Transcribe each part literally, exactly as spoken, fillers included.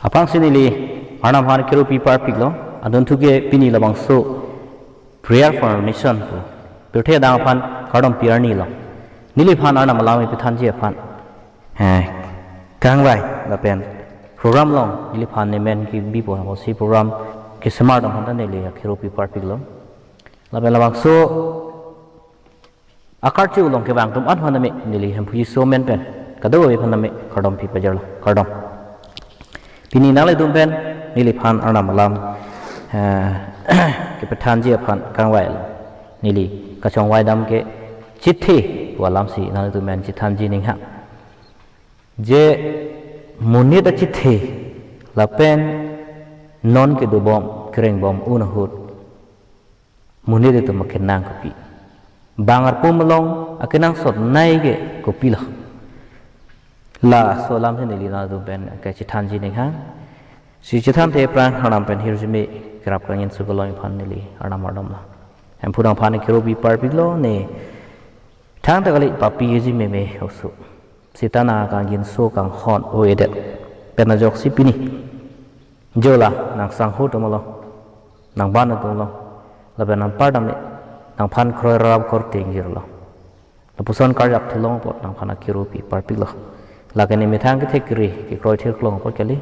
Aphrangsi neli Arnam aphan kiru pi parpiklo, adunthu ke pini labangso prayer for nation pu pirthe adang aphan kardom pi arnilo. Neliphan Arnam alam ipithanji aphan, eh, kangvai lapen program along neliphan nemen kebipo apotsi program kesemar atum aphan ta neli kiru pi parpiklo. Lapen labangso akarchu along kevang atum aphan tame neli Hemphu Jisu amen pen kadokave aphan tame kardom pi pajirlo, kardom. Pini nanglitum pen neliphan Arnam alam, eh, kepithanji aphan kangvailo. Neli kachongvai dam ke Chithe pu alamsi nanglitum pen chethanji ninghang. Je monit achithe lapen non kedobom kerengbom un ahut monit atum akenang kopi? Bang arpum along akenangsotnei ke kopilo? Laso alamsi neli nanglitum pen kachethanji ninghang. Si chethanthe aphrang Arnam pen hirjume kerap kangjinso kelong aphan neli Arnam ardomlo. Hemphu adang aphan kiru pi parpiklo, ne thangta kali papi kejimeme oso. Seta nang kangjinso kanghon o-edet pen ajoksi pini, jola nang sangho atum along, nang ban atum along, lapen nang par tame nangphan kroirap korte ingjirlo. Lapuson karjap thulong apot nangphan kiru pi parpiklo. Lake ne methang kethek kere kekroi thirklong apot kali.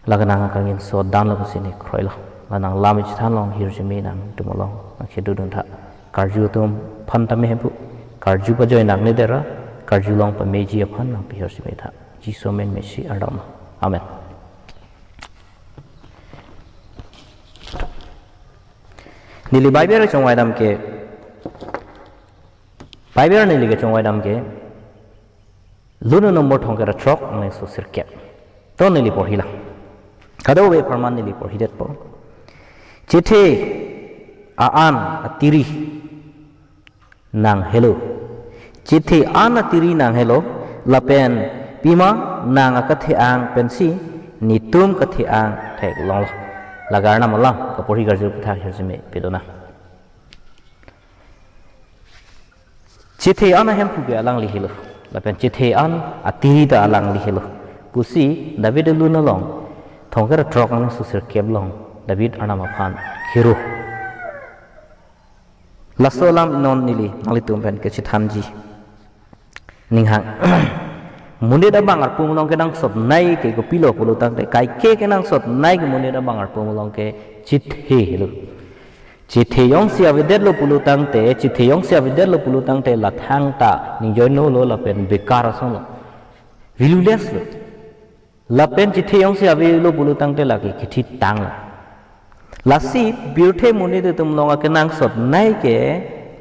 Lake nang kangjinso dan lapusi ne kroilo. La nang lam ichethan long hirjume nangtum along nang chedodun tha. Karju atum aphan tame Hemphu, karju pajoi nang ne dera, karjulong pameji aphan nang pi hirjume tha. Jisu amen mesi ardomlo. Amen. Neli Bible chongvai dam ke, Bible neli kachongvai dam ke, Lun number thomkep ra throk, angso sirkep. To neli porhilang. Kadokave apharman neli porhidetpo. Chithe a-an atiri nang helo. Chithe an atiri nang helo, lapen pima nang akethe-ang pensi netum kethe-ang theklonglo. Lake Arnam alam kaporhi karju aphuthak hirjume pidunang. Chithe an ahemphu ke alangli helo, lapen chithe an atiri ta alangli helo pusi David alun along thomkep ra throk, angso sirkep along David Arnam aphan kiru. Laso alam non neli nanglitum pen kachethanji ninghang. Monit abang arpum along kenangsotnei ke kopilo pulotangte, kaike kenangsotnei ke monit abang arpum along ke chithe helo. Chithe jongsi avedetlo pulotangte, chithe jongsi avedetlo pulotangte la thangta ningjoinolo lapen bekar asonlo. Valueless lo. Lapen chithe jongsi avelo pulotangte lake kethitanglo. Lasi pirthe monit atum along akenangsotnei ke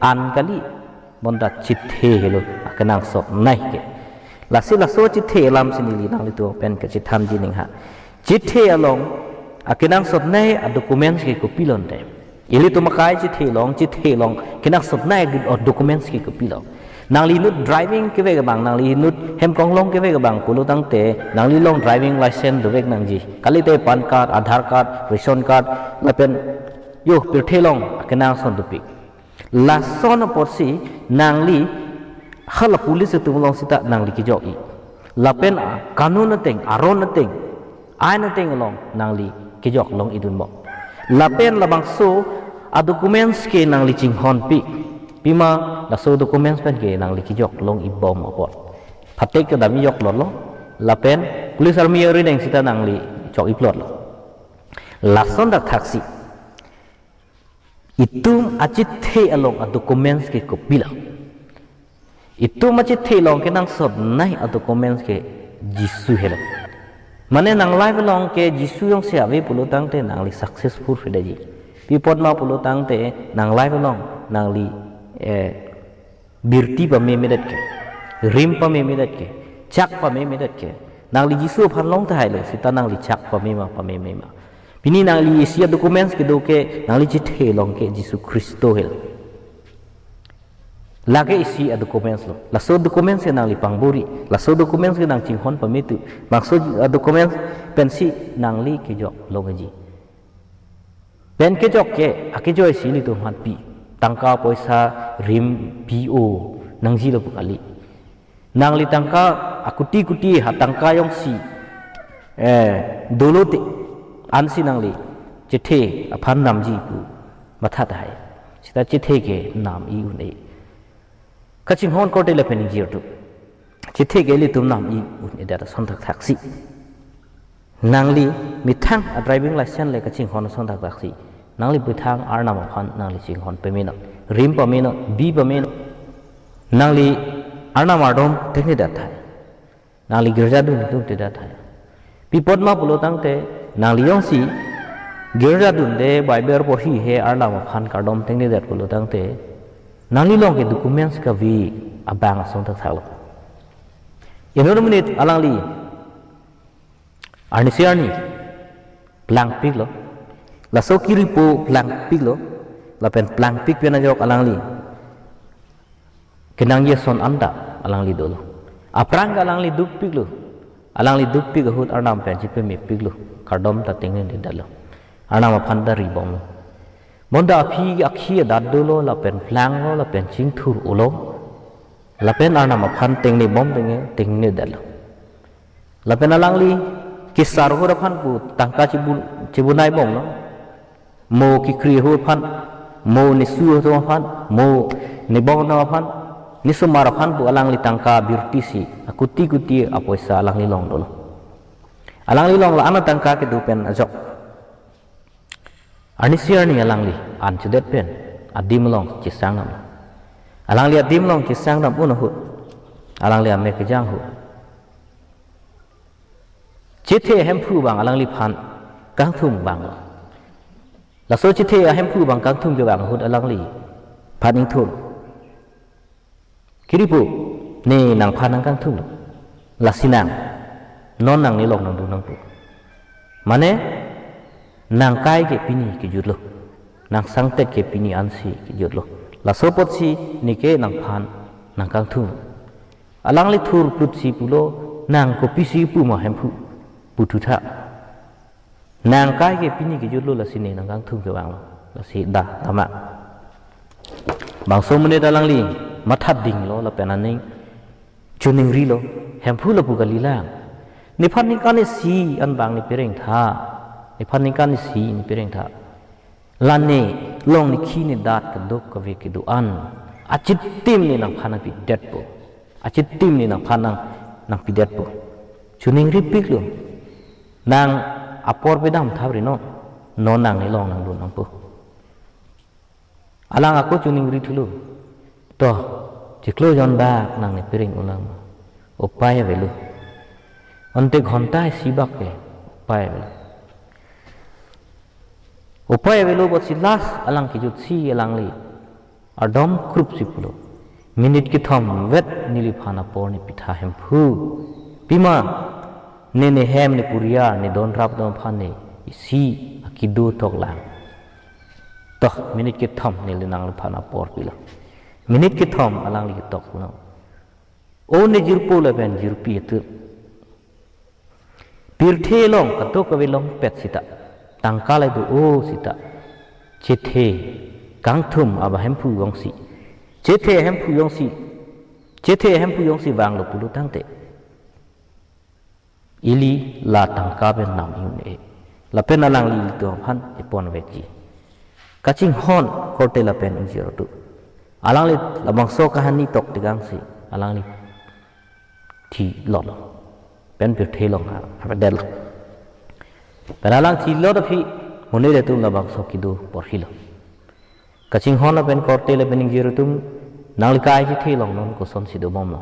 an kali, bonta chithe helo akenangsotnei ke. Lasi laso chithe alamsi neli nanglitum pen kachethanji ninghang. Chithe along akenangsotnei a-documents ke kopilo ante? Ilitum akai chithe along, chithe along kenangsotnei a-documents ke kopilo? Nangli inut driving kevek abang, nangli inut hem konglong kevek abang pulotangte, nangli along driving license dovek nangji. Kalite PAN card, Aadhaar card, ration card, lapen yo pirthe along akenangsot dopik. Lason apotsi nangli hala police atum along seta nangli kejok-i. Lapen a-kanun ateng, aron ateng, ain ateng along nangli kejok long-idunbom. Lapen labangso a-documents ke nangli chinghonpik. Pima laso documents pen ke nangli kejok long-ibom apot, phatek kedam-i joklotlo. Lapen police army arideng seta nangli chok-iplotlo. Lason dak thaksi itum achithe along a-documents ke kopilo? Itum achithe along kenangsotnei a-documents ke Jisu helo. Mane nang life along ke Jisu jongsi ave pulotangte nangli successful pidetji. Pi apotma pulotangte nang life along nangli, eh, birti pamemedet ke, rim pamemedet ke, chak pamemedet ke. Nangli Jisu aphan long tahailo seta nangli chak pamema pamemema. Pini nangli isi a-documents kedo ke, nangli chithe along ke Jisu Khristo helo. Lake isi a-documents lo. Laso documents ke nangli pangbor-i, laso documents ke nang chinghon pametu. Bangso a-documents pensi nangli kejok longji. Pen kejok ke akejoi si ilitum aphan pi. Tangka poisa rim pi-o nangjilo pu kali. Nangli tangka akuti kuti ha tangka jongsi eh, dolo te, ansi nangli chethe aphan namji pu matha tahai. Seta chethe ke nam-i un-e. Kachinghon korte lapen ingjir atum, chethe ke ilitum nam-i un-edet ason thakthaksi. Nangli methang a driving license le kachinghon ason thakthaksi. Nangli methang Arnam aphan nangli chinghon pame non, rim pame non, bi pame non. Nangli Arnam ardom tengne det tahai. Nangli girja dun dun te det tahai. Pi apot ma pulo tangte, nangli jongsi girja dunde, Bible porhihe, Arnam aphan kardom tengne det pulo tangte, nangli along ke documents kave abang ason thakthak lo. Inut amonit alangli arnisi arni plangpiklo. Laso kiripo plangpiklo. Lapen plangpik pen ajok alangli kenangji ason anta alangli dolo. Aphrang ke alangli dukpiklo. Alangli dukpik ahut Arnam pen chepamepiklo. Kardom ta tengnedetlo. Arnam aphan ta ribomlo. Bonta aphi akhi adat dolo, lapen planglo, lapen chingthur-olo. Lapen Arnam aphan tengnebom tengne, tengnedetlo. Lapen alangli kesar ahut aphan pu tangka chibu-, chibunai bomlo. Mo kekri ahut aphan, mo nesu ahut aphan, mo nebong ahut aphan, nesomar aphan pu alangli tangka birtisi, akuti kuti apoisa alangli along dolo. Alangli along la-an atangka kedo pen ajok, arnisi arni alangli an chedet pen adim along chesang dam. Alangli adim along chesang dam un ahut, alangli amek kejang ahut, chethe ahemphu abang alangliphan kangthum abang. Laso chethe ahemphu abang kangthum kevang ahut alangliphan ingthur, kiripo, ne nangphan nangkangthum, lasi nang non nangne along nangdun nangpo. Mane, nangkai ke pini kejutlo, nangsangtet ke pini ansi kejutlo. Laso apotsi neke nangphan nangkangthum. Alangli thurplutsi pulo, nang kopisi pu ma hemphu, puthu tha. Nangkai ke pini kejutlo, lasi ne nangkangthum kevanglo, lasi da tama. Bangso amonit alangli matha dinglo lapen aning choningrilo, hemphu lapu kalilang. Nephan ningkan isi an abang ne pereng tha. Nephan ningkan isi ne pereng tha. La ne along ne khi ne dat kadokave kedo-an achitim ne nangphan nangpidetpo. Achitim ne nangphan nang, nangpidetpo. Choningripiklo. Nang apor pedam thap ri non. Non nangne along nangdun nangpo. Alang ako choningri thulo. To, chiklo jon bak nangne pereng unlang ma? Upai avelo. Ante ghonta isi bak ke upai avelo. Upai avelo apotsi last alang kejutsi alangli ardom krupsi pulo, minute kethom vet neliphan apor ne pitha hemphu. Pima, ne nehem ne puriar ne donrap dom aphan ne isi akido toklang. To, minute kethom neli nangliphan apor pilo. Minute kethom alangli ketok pulo. O ne jirpo lapen jirpi atum, pirthe along kadokave longpet sita, tangka le do-o sita, chethe kangthum aba hemphu jongsi, chethe hemphu jongsi, chethe hemphu jongsi vanglo pulo tangte, ili la tangka pen nam-i un-e. Lapen alangli ilitum aphan ipon vekji. Kachinghon korte lapen ingjir atum, alangli labangso kahani tok tikangsi alangli thilot pen pirthe along ha, havedetlo. Pen alang thilot aphi monit atum labangso kedo porhilo. Kachinghon lapen korte lapen ingjir atum, nangli kai chethe along non kosonsi dobomlo?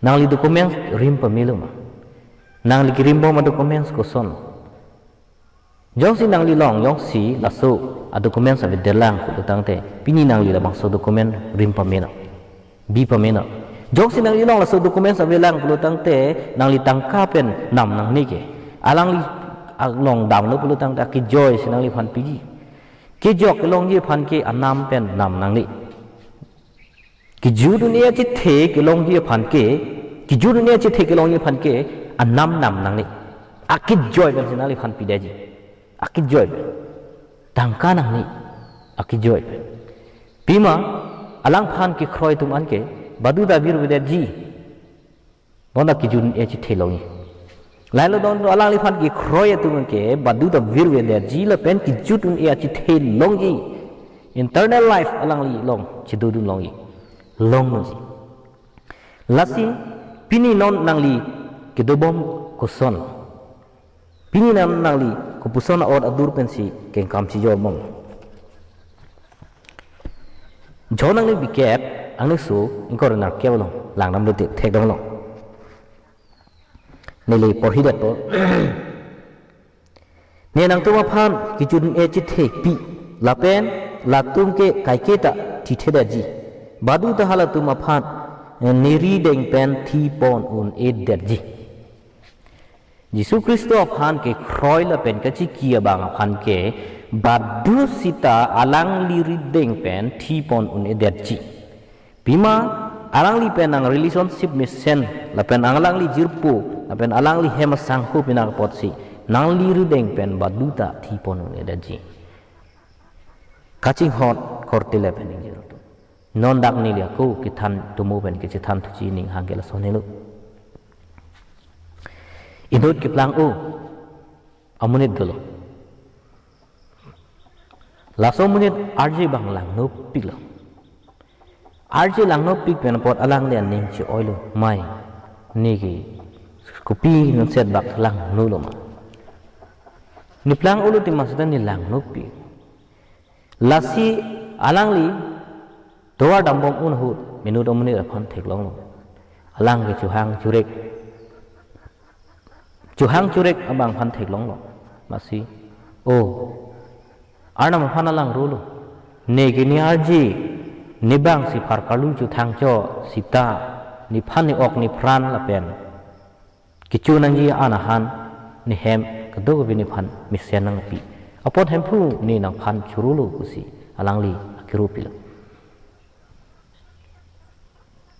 Nangli documents rim pamelo ma? Nangli kerimbom a-documents koson? Jongsi nangli along jongsi laso a-documents avedelang pulo tangte, pini nangli labangso document rim pame non, bi pame non. Jongsi nangli along laso documents avelang pulo tangte, nangli tangka pen nam nangne ke. Alangli along damlo pulo tangte, akejoi si nangliphan piji. Kejok kelongji aphan ke anam pen nam nangne. Kejut un-e achethe kelongji aphan ke, kejut un-e achethe kelongji aphan ke anam nam nangne. Akejoi pen si nangliphan pidetji. Akejoi pen. Tangka nangne. Akejoi pen. Pima, alangphan kekroi atum an ke badu ta virvedetji. Bonta kejut un-e achethe longji. Lailo don alangliphan kekroi atum ke badu ta virvedetji lapen kejut un-e achethe longji. Eternal life alanglilong chedodun longji. Longji. Lasi pini non nangli kedobom koson? Pini non nangli kopuson a-ot adur pensi kengkam chijor bom? John angni bikep, angni su ingkoi ra nerkep along langdamlote, thekdamlo. Neli porhidetpo. Ne nangtum aphan kejut un-e chethe pi, lapen latum ke kaiketa thithedetji. Badu ta halatum aphan, eh, ne rideng pen thipon un-edetji. Jisu Khristo aphan kekroi lapen kachiki abang aphan ke badu sita alangli rideng pen thipon un-edetji. Pima alangli pen nang relationship mesen, lapen alangli jirpo, lapen alangli hem asangho pinak apotsi nangli rideng pen badu ta thipon un-edetji. Kachinghon korte lapen ingjir atum. Non dak neli ako kethan tomo pen kechethan thuji ning hang ke lason helo. Inut keplang-o amonit dolo. Laso amonit arje abang langnopiklo. Arje langnopik pen apot alangli aning che-oilo, mai, neke kopi nonset bak langno lo ma? Ne plang-olo tema seta ne langnopik. Lasi alangli tovar dambom un ahut inut amonit aphan theklonglo. Alang ke chohang chorek, chohang chorek abang aphan theklonglo. Lasi, o, Arnam aphan alang rolo. Neke ne arje, ne bangsi phar karlu chothangchot seta, nephan ne-ok nepran lapen kecho nangji anahan, nehem kadokave nephan mesen nangpi. Apot Hemphu, ne nangphan chorolo pusi alangli akero pilo.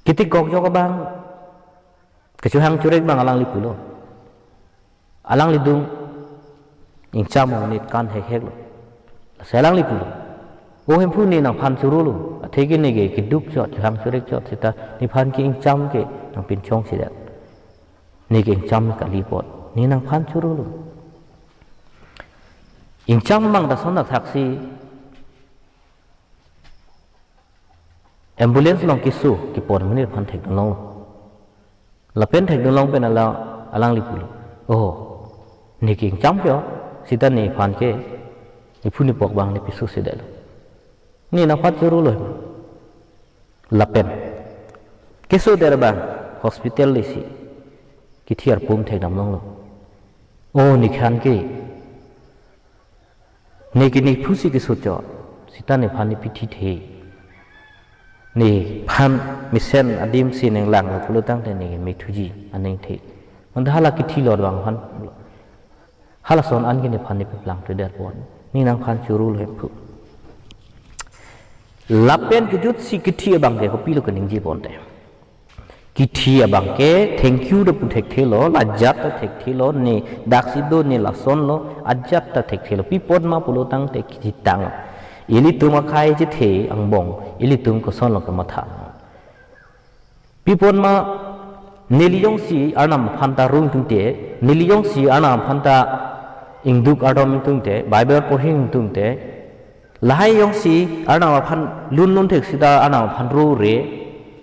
Ketik kokjok abang, kechohang chorek abang alangli pulo. Alangli dung ingcham amonit kan hekheklo. Lasi alangli pulo, o Hemphu, ne nangphan chorolo, atheke neke keduk chot, chohang chorek chot seta nephan ke ingcham ke nangpinchongsedet. Neke ingcham kali apot ne nangphan chorolo. Ingcham abang ta ason thakthaksi ambulance along keso kepon amonit aphan thekdunlonglo. Lapen thekdunlong pen ala alangli pulo, o, neke ingcham ke-o, seta nephan ke nephu nepok abang ne piso sedetlo. Ne nangphan chorolo. Lapen kesodet abang hospital lesi kithi arpum thekdamlonglo. O, nephan ke, neke nephusi kesotchot, seta nephan ne pithithe. Nephan mesen adimsi ning langlo pulo tangte neke methuji aningthe. Manta hala kithilot abang aphan, halason an ke nephan ne peplangthudet pon. Ne nangphan chorolo Hemphu. Lapen kejutsi kithi abang ke kopilo keningje ponte? Kithi abang ke thank you ta pu thekthelo, lajat ta thekthelo, ne daksi do ne lasonlo, ajat ta thekthelo. Pi apot ma pulo tangte kithitang. Ilitum akhei chethe angbong, ilitum kosonlo kematha? Pi apot ma neli jongsi Arnam aphan ta rung tungte, neli jongsi Arnam aphan ta ingduk ardom tungte, Bible porhi tungte, lahai jongsi Arnam aphan lun lun thek seta Arnam aphan rore,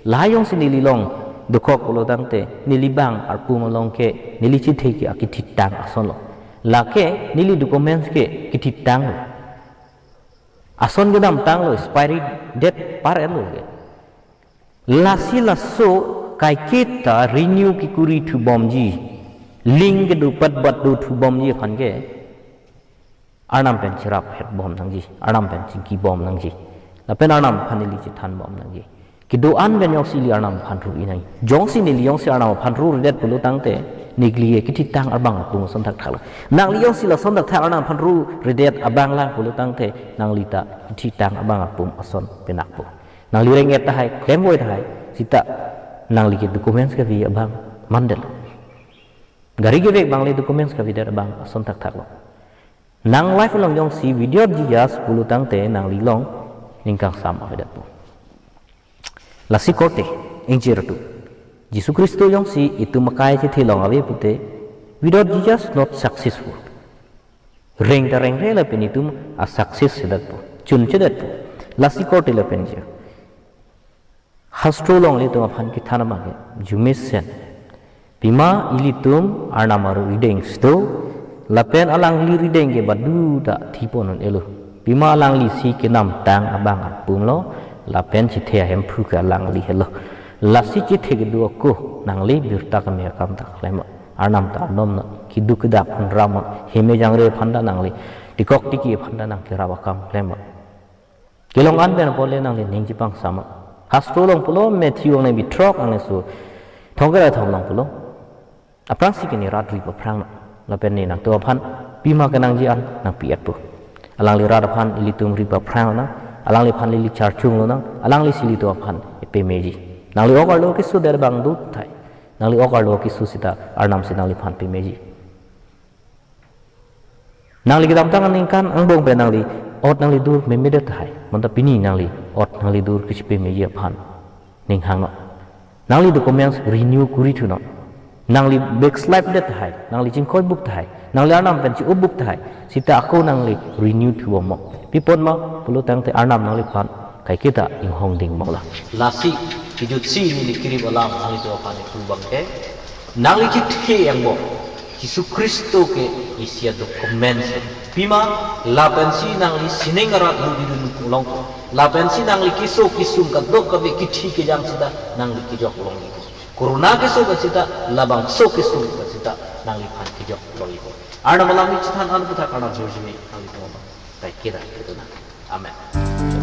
lahai jongsi neli long dokok pulo tangte, neli bang arpum along ke, neli chethe ke akithitang asonlo. Lake neli documents ke kithitanglo. Ason kedamtanglo, expiry date par-etlo ke. Lasi laso kaiketa renew kekuri thubomji, link kedo patbat do thubomji aphan ke Arnam pen cherap hetbom nangji, Arnam pen chingkibom nangji. Lapen Arnam aphan neli chethanbom nangji. Kedo-an pen jongsi ili Arnam aphan ru-i nangji. Jongsi neli jongsi Arnam aphan ruredet pulo tangte, neli ke kithitang abang arpum ason thakthaklo. Nangli jongsi lason thakthak Arnam aphan ruredet abang lang pulo tangte, nangli ta kithitang abang arpum ason penakpo. Nangli reng-et tahai, klemvoi tahai, seta nangli ke documents kave abang mandetlo. Gari kevek abang le documents kavedet abang ason thakthaklo. Nang life along jongsi video jijas pulo tangte nangli long ning kangsam avedetpo. Lasi korte, ingjir atum, Jisu Khristo jongsi itum akhei chethe along ave pute, Without Jesus, not successful. Reng ta rengre lapen itum a-success si detpo, chunche detpo. Lasi korte lapen je. Hastro along ilitum aphan kethan abang ke, jumesen. Pima ilitum Arnam arideng si do, lapen alangli rideng ke baduta thipon un-elo. Pima alangli si kenamtang abang arpumlo, lapen chethe ahemphu ke alangli helo. Lasi chethe kedo ako, nangli birta keme akam ta klem. Arnam ta anom na, keduk kedak aphan ram, heme jangre aphan ta nangli, tikok tiki aphan ta nangkerap akam klem. Kelong an pen apot le nangli ning chepangsam. Hastro along pulo, Matthew angnai bi throk angnai so thomkep ra thom along pulo. Aphrangsi ke ne rat ri paphrang na. Lapen ne nangtum aphan pima kenangji an nangpi-etpo. Alangli rat aphan ilitum ri paphrang na. Alangliphan ili charchung lonang. Alangli si ilitum aphan pemeji. Nangli ok arlo keso der abang do tahai. Nangli ok arlo keso seta Arnam si nangliphan pemeji. Nangli kedamtang aningkan angbong pen nangli ot nangli dur memedet tahai. Bonta pini nangli ot nangli dur kachepemeji aphan ning hangnon. Nangli documents renew kuri thunon. Nangli backslide det tahai. Nangli chingkoi buk tahai. Nangli Arnam pen chi-o buk tahai. Seta ako nangli renew thu bomnon. Pi apot ma pulo tangte Arnam nangliphan kaiketa inghong ding bomlo. Lasi kejutsi neli kerip alam nanglitum aphan thu abang ke, nangli chethe angbong Jisu Khristo ke isi a-document si. Pima lapensi nangli sining arat lutdun longpo. Lapensi nangli keso kesung kadokave kithi kejang seta nangli kejok longjipo. Corona keso pen seta, labangso keso pen seta nangliphan kejok longjipo. Arnam alam neli chethan an aputhak Arnam jorjime nanglitum aphan kaiketa kedo na. Amen.